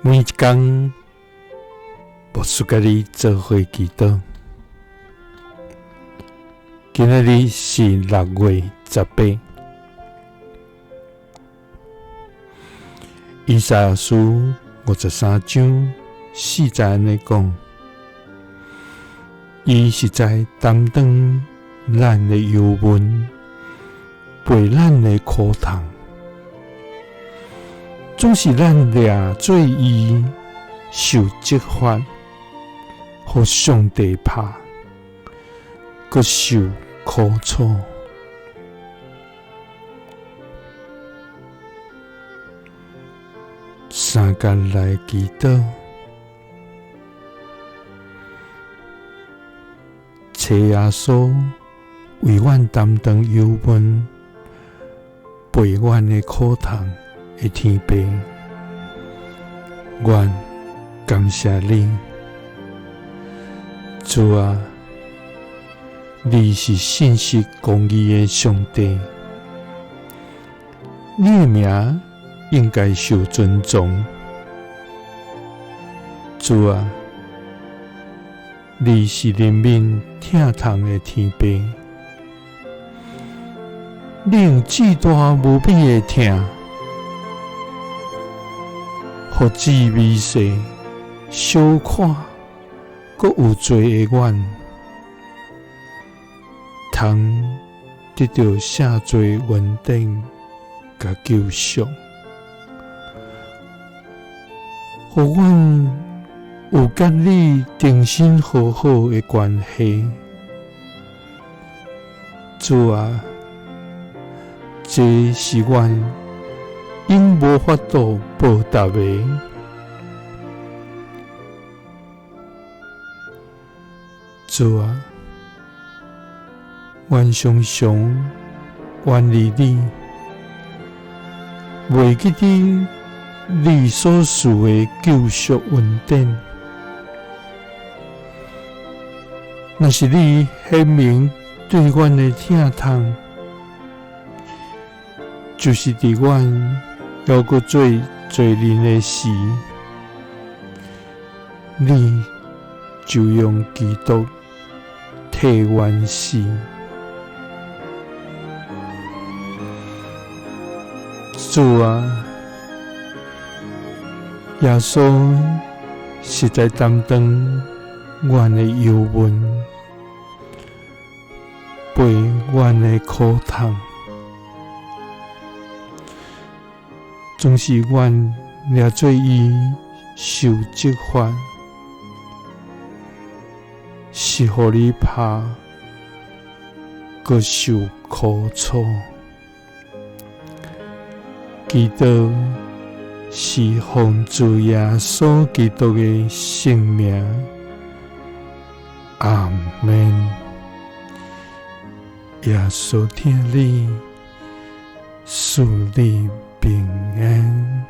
每一工，牧师佮你做伙祈祷。今仔日是6月18，以赛亚书53章4节按呢讲：伊实在担当咱的忧闷，背咱的苦痛，总是咱掠做伊受责罚，予上帝拍，阁受苦楚。三工来祈祷，求耶稣为阮担当忧闷，背阮的苦痛的天父，阮感谢你，主啊，你是信实公义的上帝，你的名应该受尊崇。主啊，你是怜悯疼痛的天父，你用至大无比的疼，予至微细、小可、阁有罪的阮，通得著赦罪恩典佮救赎，予阮有佮你重新和好的关系。主啊，这是阮永无法度报答的。主啊，阮常常远离你，袂记得你所赐的救赎恩典。若是你显明对阮的疼痛，就是伫阮犹阁做罪人的时，你就用基督替阮死。主啊，耶稣实在担当阮的忧闷，背阮的苦痛，总是阮掠做伊受责罚，是予你拍，阁受苦楚。祈祷是奉主耶稣基督的圣名，阿们。耶稣疼你，赐你平安。